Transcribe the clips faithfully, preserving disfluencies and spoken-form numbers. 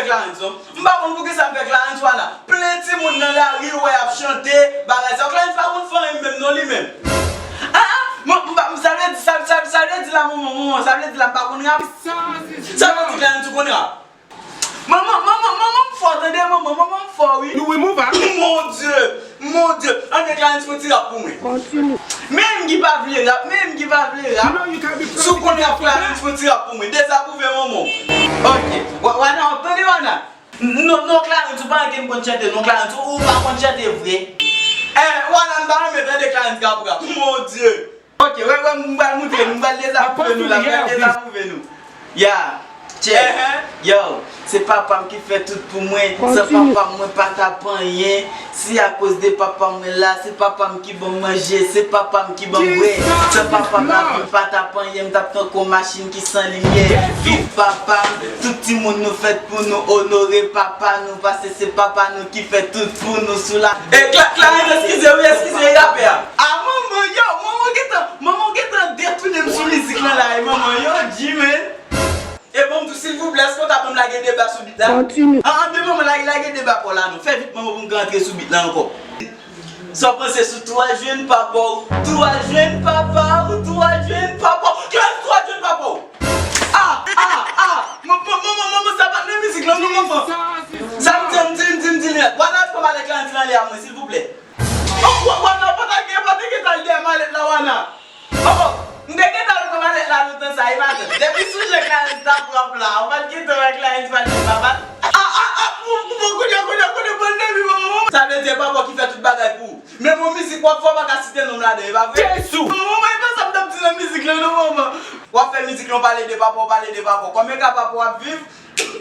Clarence non. M pa konn poukisa m fè Clarence Wana. Plen timoun nan lari ou wè y ap chante, bagay sa yo. Clarence pa konn fè anyen menm non li menm. Ah, ah, mwen, m pa, sa vle di, sa, sa, sa vle di la, manman, manman, sa vle di la, m pa konn rap. Sa vle di Clarence ou konn rap. Manman, manman, manman, m fò, tande, manman, manman, m fò, wi. Louis Mouva. Mon Dieu, mon Dieu. Ann fè Clarence fè yon ti rap pou mwen. Kontini. Menm ki pa vle rap, menm ki pa vle rap. Si w konn rap, Clarence fè yon ti rap pou mwen. Dezapwouve, manman. Ok. Wa-, Wana, w ap tande, Wana? Non, non, Clarence, ou pa gen konn chante, non, Clarence, ou, ou pa konn chante vre. Eh, Wana, m pa renmen tande Clarence k ap rap. Mon Dieu. Ok, wè, wè, m pral moutre nou, m pral dezapwouve nou la, m pral dezapwouve nou. Ya, check. Yo, se papa m ki fè tout pou mwen. San papa m, mwen pa t ap anyen. Se akoz de papa m mwen la. Se papa m ki ban m manje. Se papa m ki ban m bwè. San papa m, lavi m pa t ap anyen. M t ap tankou yon machin ki san limyè. Viv papa m. Tout timoun nou fèt pou nou onore papa nou. Paske se papa nou ki fè tout pou nou sou la. E Cla-, Clarence, eskize wi, eskize, e rapè a. A manman, yo, manman gentan, manman gentan detounen m sou mizik lan la, e manman, yo, G, man. E bon, m tou, silvouplè, èske w ta ban m lage de ba sou beat la? Kontini. An, an, de manman, lage, lage de ba pa w la, non. Fè vit, manman, pou m ka antre sou beat la ankò. Sa w panse sou tou al jwenn papa w, tou al jwenn papa w, tou al jwenn papa w. Clara, tou al jwenn papa w. Ah, ah, ah. Manman, manman, manman, sa pa t nan mizik lan, non, manman. Sa m di, m di, m di, m di, Wana, pran malèt la, antre nan lè a mwen, silvouplè. Oh, Wa-, Wana, ou pa ta gen, pa te gen ta l dèyè malèt la, Wana. Oh, m te gen ta l pran malèt la lontan sa, e maten. Depi sou jan Clarence t ap rap la, ou pa t gen tan wè Clarence pa t gen papa. Ah, ah, ah, pou, pou, pou, kounye a, kounye a, kounye a, pran nan vi, manman, manman. Sa vle di, e papa w ki fè tout bagay pou ou. Menm yon mizik w ap fè, w pa ka site non m ladan, e pa vre? Jezi! Manman, e pa sa m t ap di nan mizik lan, non, manman. W ap fè mizik lan, w pale de papa w, pale de papa w. Kòman e ka papa w ap viv?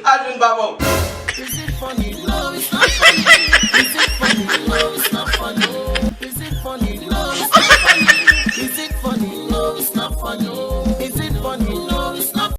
Al jwenn papa w. Is it funny? No, it's not funny. Is it funny? No, it's